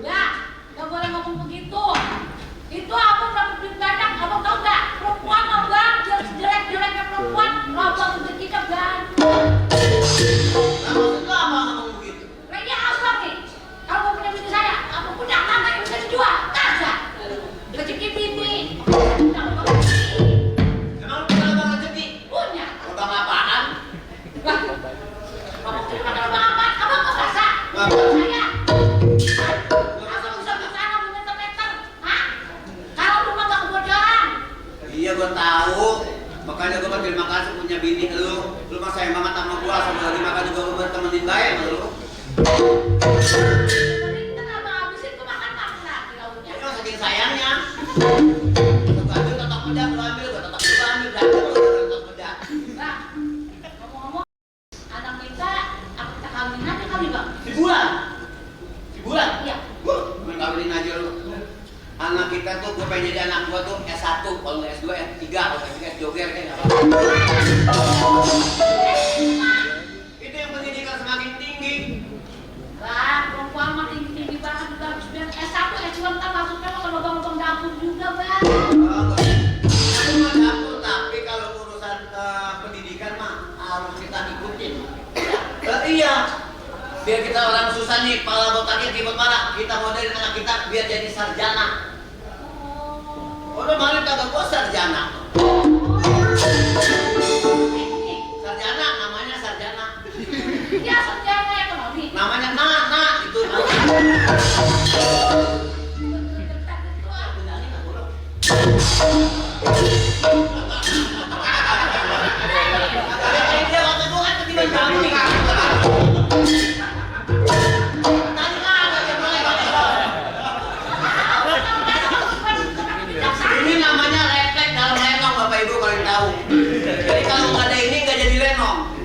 Ya, nggak boleh ngomong begitu. Itu abang dapat duit banyak, abang tahu nggak? Perempuan abang jelek-jeleknya perempuan, abang begitu kan? Maksud lo apa ngomong begitu? Kayaknya abang nih, kalau mau punya bini saya, abang punya tanah yang bisa dijual, kagak? Rezeki bini. Emang lu kenal bang rezeki? Punya. Bang apaan? Lah, abang terima kalau abang apa? Abang nggak rasa? Apa? Saya. Abang bisa bersana meter-meter, hah? Kalau rumah nggak kebocoran. Iya gua tahu. Makanya gua berterima kasih punya bini lu. Lu mah sayang banget sama gua, sama lagi makan juga gua bertemenin baik sama lu. Tapi kenapa habisin tuh makan lagi lauknya? Itu saking sayangnya. Gua ambil totok bedak, lu ambil, gua totok bedak, ambil berantem lu totok bedak. Bang, ngomong-ngomong, anak kita kawin aja kali bang? Si bulan? Si bulan? Iya. Main kawinin aja lu. Anak kita tuh, gua pengen jadi anak gua tuh S1, kalau nggak S2, S3, kalau S3 S joger kayak nggak apa-apa. Itu yang pendidikan semakin tinggi. Bang, perempuan mah tinggi-tinggi banget juga harus biar S1, S2 ntar masuknya mau sama bang dapur juga bang. Aku mah dapur, tapi kalau urusan pendidikan mah harus kita ikutin. Iya. Biar kita orang susah nih, pala botaknya ribet malah. Kita modelin anak kita biar jadi sarjana. Udah malah kagak gua sarjana. Sarjana, namanya sarjana. Iya, sarjana ekonomi. Namanya itu. Dia waktu itu kan ketiban kambing. Ini namanya refleks dalam lenong Bapak Ibu kalau tahu. Jadi kalau nggak ada ini nggak jadi lenong.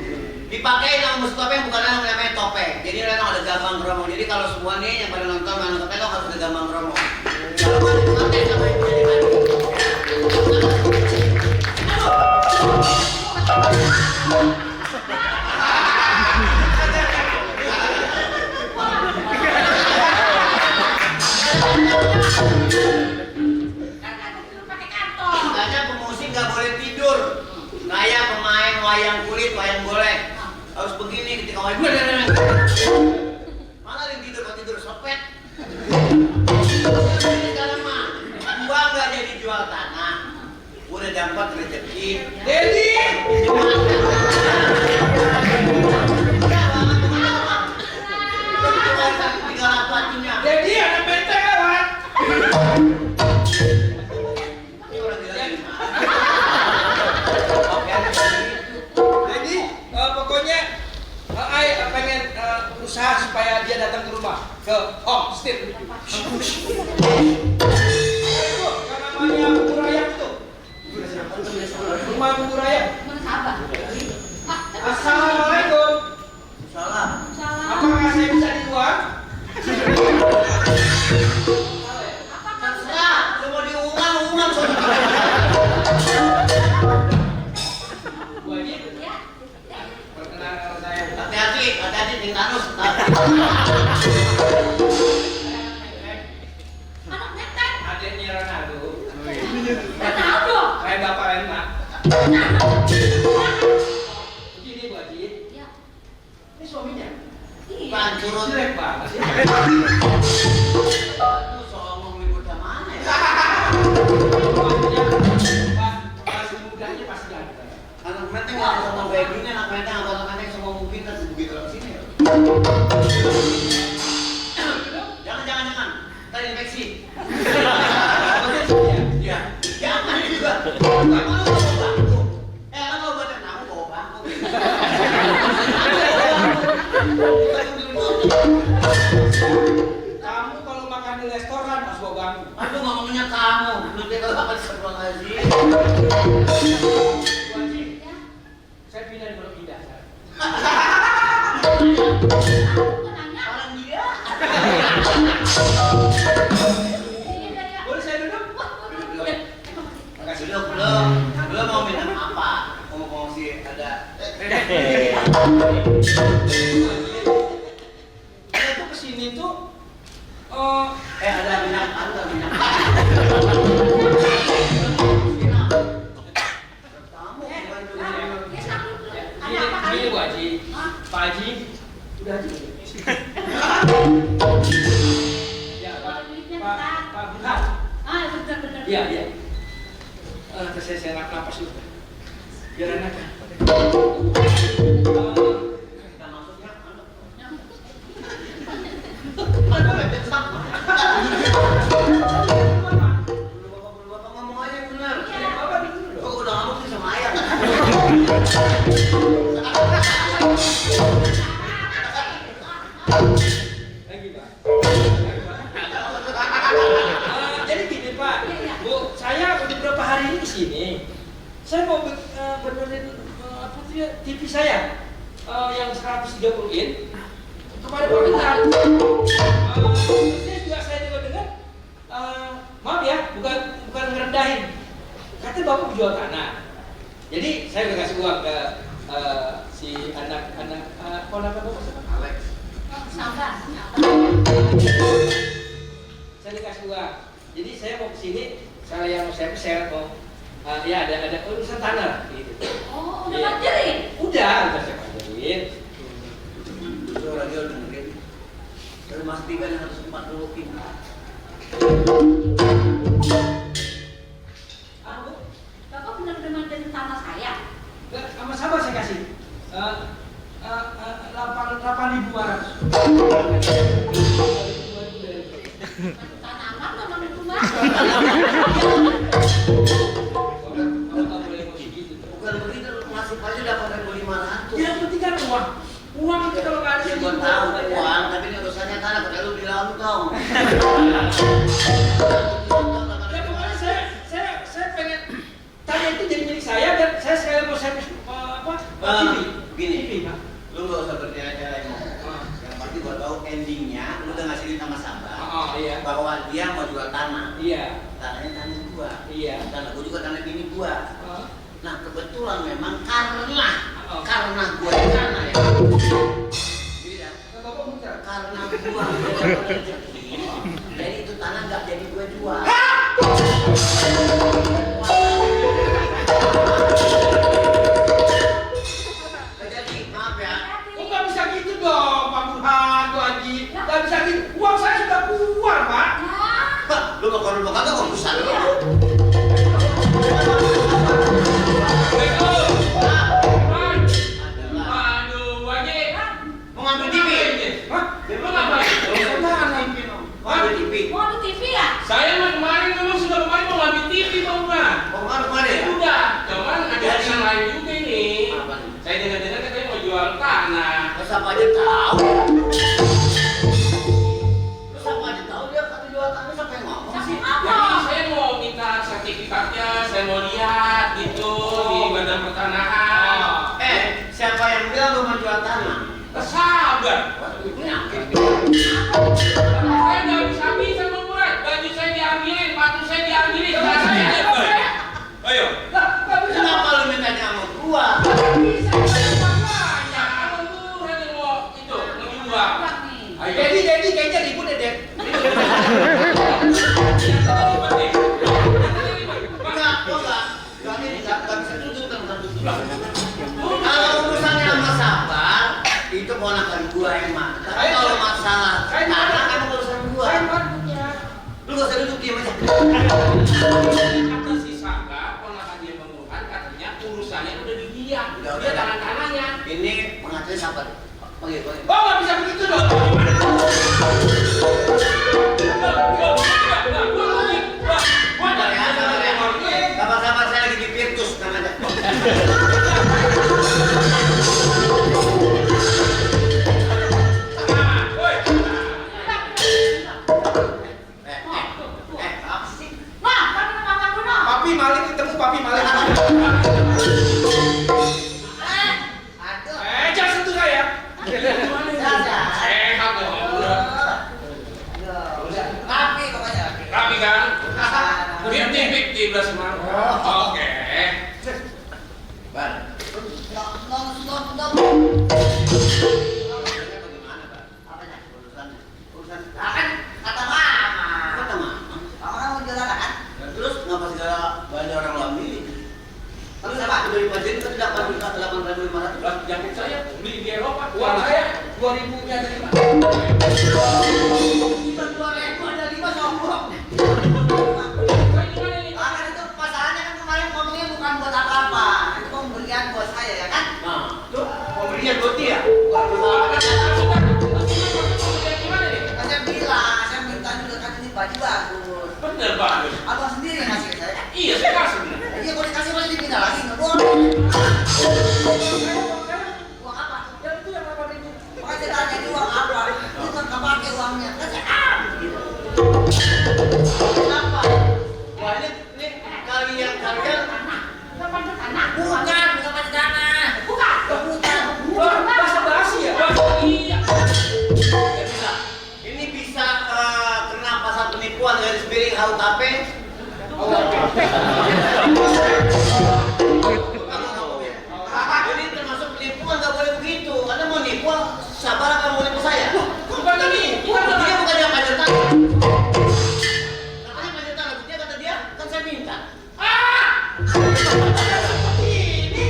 Dipakai nama musik topeng bukan lenong, namanya topeng. Jadi lenong ada gambang geromong. Jadi kalau semua nih yang pada nonton lenong topeng harus ada gambang geromong. Kalau mau dipakai sama yang jadi mandi. Makanya pemusik nggak boleh tidur. Kayak pemain wayang kulit, wayang golek. Harus begini ketika wayang golek. Malah yang tidur sepet. Sekarang mah gua nggak jadi jual tanah. Udah dapat rezeki. Dedi. Dedi ada benteng lewat. Jadi pokoknya Ai pengen usaha supaya dia datang ke rumah ke Om Steve. Itu yang namanya bubur ayam itu. Rumah bubur ayam. Mana sabar? Assalamualaikum. Salah. Apakah saya bisa di luar? Terserah. Lu mau diungan soalnya. Bu Haji, Ya. perkenalkan saya. Hati-hati tinggalus. Anak netek. Adiknya Ronaldo. Nggak tahu dong. Saya Bapak Rena. Begini Bu Haji. Ya. Ini suaminya. Iya. Pancurut. Jelek banget sih. Aduh, songong libur mana ya? Masih mudanya pasti ganteng. Anak menteng nggak ngomong kayak gini, anak menteng semua mungkin terus begitu dalam sini. Jangan. Tadi infeksi. Ya, jangan juga. Emang lu bawa bangku? Emang lu buat tamu bawa bangku? Kamu kalau makan di restoran harus bawa bangku. Aduh, ngomongnya kamu. Lu dia kalau makan sebuah ngaji. Bu Haji, saya pindah di Pondok Indah. Nanya. Orang dia. Boleh saya duduk? Makasih belum. Belum mau minum apa? Ngomong si ada. Ya, Pak. Kalau duitnya Pak besar. Pak Burhan. Ah, bener. Iya, iya. Saya napas dulu. Biar enak kan. Kita masuknya, ada bebek sama. Bapak ngomong aja yang benar. Bapak dulu dong. Kok udah ngamuk sih sama ayam? Lagi, Pak. Jadi gini, Pak. Bu, saya udah beberapa hari ini di sini. Saya mau benerin apa tuh ya, TV saya yang 130 in kepada Pak Bentar. Saya juga dengar, maaf ya, bukan ngerendahin. Katanya Bapak menjual tanah. Jadi saya udah kasih uang ke si anak-anak ponakan Bapak siapa? Alex. Sabar. Saya dikasih uang. Jadi saya mau kesini, saya mau ya ada urusan tanah gitu. Oh, udah Iya. ngajarin? Udah saya ngajarin. Itu radio dengerin. Dari Mas Tiga yang 140 in. Bu, Bapak bener-bener ngajarin tanah saya? sama saya kasih 8.200. Tanah aman sama rumah? Bapak boleh ngomong gitu. Bukan begitu, masih aja dapat 1.500. Yang penting kan uang. Uang itu kalau nggak ada Ya gua tahu uang, tapi ini urusannya tanah, padahal lu bilang dong. Ya pokoknya saya pengen tanah itu jadi milik saya dan saya sekalian mau servis TV. Begini, TV, Pak. lu gak usah bertanya-tanya mau. Yang pasti gua tahu endingnya, lu udah ngasih duit sama Sabah. Oh, iya. Bahwa dia mau jual tanah. Iya. Tanahnya tanah gua. Iya. Tanah gua juga tanah bini gua. Oh. Nah kebetulan memang karena Oh. gua di sana ya. Iya. Bapak muter. Karena gua dapat rezeki, jadi itu tanah nggak jadi gua jual. Jadi maaf ya. Oh, nggak bisa gitu dong, Pak Burhan, Bu Haji. Nggak bisa gitu. Uang saya sudah keluar, Pak. Nah, Hah, lu mau korup kagak urusan lu? Aduh, Haji. Mau ngambil TV? Hah? Lu ngapain? Mau ngambil TV? mau ambil TV ya? Saya mah kemarin memang sudah kemarin mau ngambil TV Pak Umar. Mau ngambil kemana ya? Udah, cuman ada urusan lain juga ini. Apa? Saya dengar-dengar katanya mau jual tanah. Lu siapa aja tahu? Lu siapa aja tahu dia kata jual tanah, siapa yang ngomong sih? Jadi saya mau minta sertifikatnya, saya mau lihat gitu di Badan Pertanahan. Siapa yang bilang lu mau jual tanah? Sabar. Penyakit. Saya nggak bisa Pak Umar. Baju saya diambilin, sepatu saya diambilin, tas saya diambilin. Ayo. Kenapa lu mintanya sama gua? Banyak. Abang Burhan yang mau itu, mau jual. Ayo. Jadi kayaknya ribut ya, Dek. Enggak, gua enggak. Enggak bisa duduk kan, bukan duduk. Kalau urusannya sama Sabar, itu ponakan gua emang. Tapi kalau masalah tanah kan urusan gua. Saya bantunya. Lu gak usah duduk, diam aja. Kata si Saka, ponakan dia Bang Burhan, katanya urusannya udah di dia. Udah. Dia tangan-tangannya. Ini pengacaranya Sabar. Panggil. Oh, nggak bisa begitu dong. Sabar ya, sabar ya. Sabar-sabar, saya lagi di Virtus, tenang aja. Apa sih? Nah, kami mau makan dulu. Papi maling ketemu papi maling. Aduh. Jangan sentuh saya. Dadah. Sehat dong. Rapi pokoknya. Rapi kan? 50-50 belas semangat. Oke. Bar. Bagaimana, Bar? Apanya? Urusannya? Urusan kan kata mama. Kata mama. Orang mau jualan kan? Terus ngapa segala banyak orang lo ambil? Terus apa? Dari Majid kan dapat 8.500. Lah, jaket saya beli di Eropa. Uang saya 2.000-nya dari Kita 2.000 ada 5 sombong. Saya gimana nih? Ah, kan itu masalahnya kan kemarin ngomongnya bukan buat apa-apa. Itu pemberian buat saya ya kan? Nah, tuh pemberian buat dia. Gimana nih? Kan saya bilang, saya minta juga kan ini baju bagus. Bener bagus. Abang sendiri yang ngasih ke saya. Iya, saya kasih. Iya, kalau dikasih masih dipindah lagi nggak boleh. Uang apa? Ya itu yang 8.000. Makanya saya tanya ini uang apa? Itu kan nggak pakai uangnya. Kan saya gitu. Kenapa? Wah ini kalian Depan ke tanah. bukan pajak tanah. Bukan. Bukan. Wah, bahasa basi ya. Iya. Ya bisa. Ini bisa kena pasal penipuan garis miring HUKP. Jadi termasuk penipuan nggak boleh begitu. Anda mau nipu, sabar akan mau nipu saya. Bukan tadi. Bukan tadi. Dia bukan yang pajak tanah. Katanya pajak tanah, buktinya kata dia kan saya minta. Ini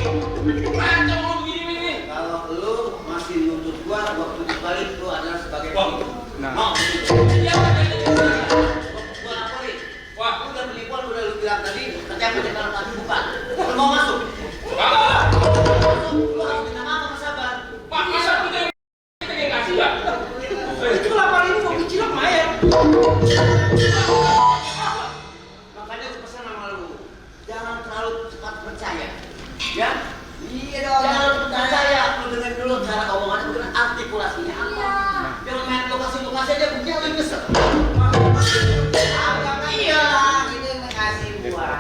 macam mau begini. Kalau lu masih nuntut gua tuntut balik lu adalah sebagai Wah. mau Iya, gua laporin. Wah. Lu udah penipuan udah lu bilang tadi, katanya pajak tanah tapi bukan. Lu mau masuk? Lu harus minta maaf sama sabar. Pak, masa kita yang kasih ya? Itu 8.000 mau kecil lumayan. Makanya aku pesan sama lu, jangan terlalu cepat percaya. Ya? Iya dong. Jangan percaya, lu dengerin dulu cara omongannya, bukan artikulasinya apa. Iya. Jangan main lokasi-lokasi aja, buktinya lu nyesel. Iya, itu yang ngasih buat.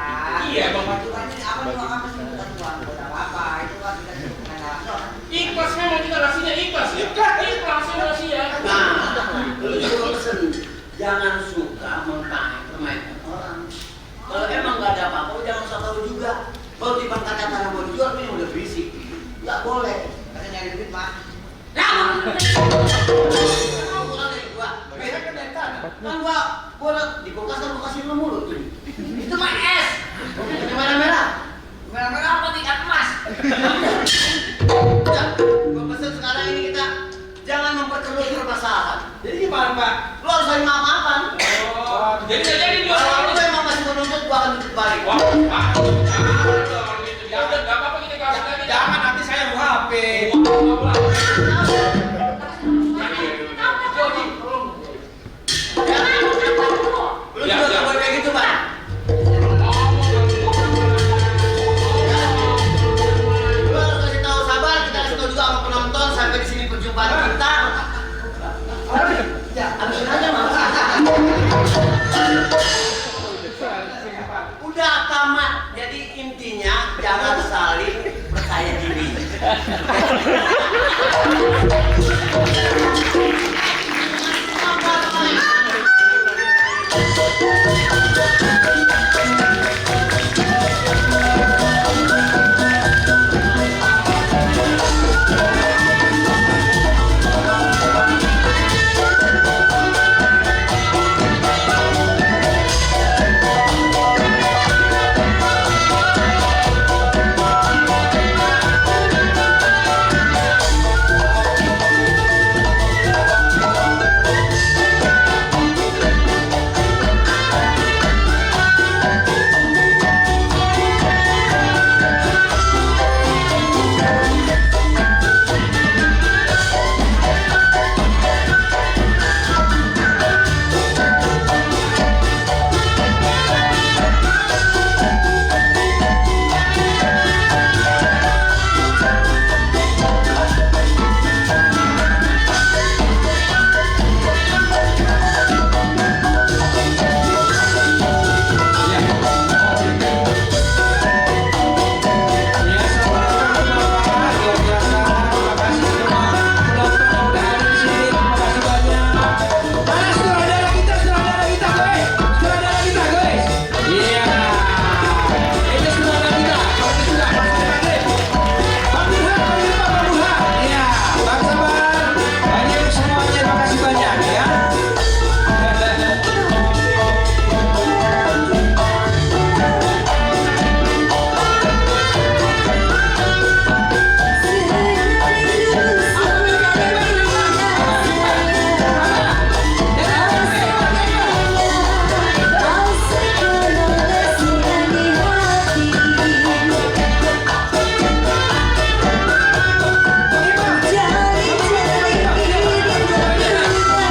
Iya, Bang. Tuhan ini apa doang apa sih bukan uang buat apa? Itu kan kita bukan langsung. Ikhlas memang kita kasihnya ikhlas ya. Ikhlas yang kasih ya. Nah, lu juga pesen, jangan suka mempermainkan orang. Kalau emang gak ada apa-apa, lu jangan usah tahu juga. Kalau di bangka kata mau dijual, ini udah berisik. Gak boleh. Karena nyari duit mah. Nah, bukan dari gua. Beda kan dari tanah. Kan gua di kulkas kan gua kasih lu mulu tuh. Itu mah es. Bukan merah-merah. Merah-merah apa tingkat emas? Udah, gua pesen sekarang ini kita jangan memperkeruh permasalahan. Jadi gimana, Pak? Lu harus saling maaf-maafan. Oh, Jadi nggak jadi dia. Kalau lu emang masih menuntut, gua akan tuntut balik. Wah, Pak. Jangan dong gitu. Ya udah, nggak apa-apa kita kasih lagi. jangan nanti saya mau HP. Wah,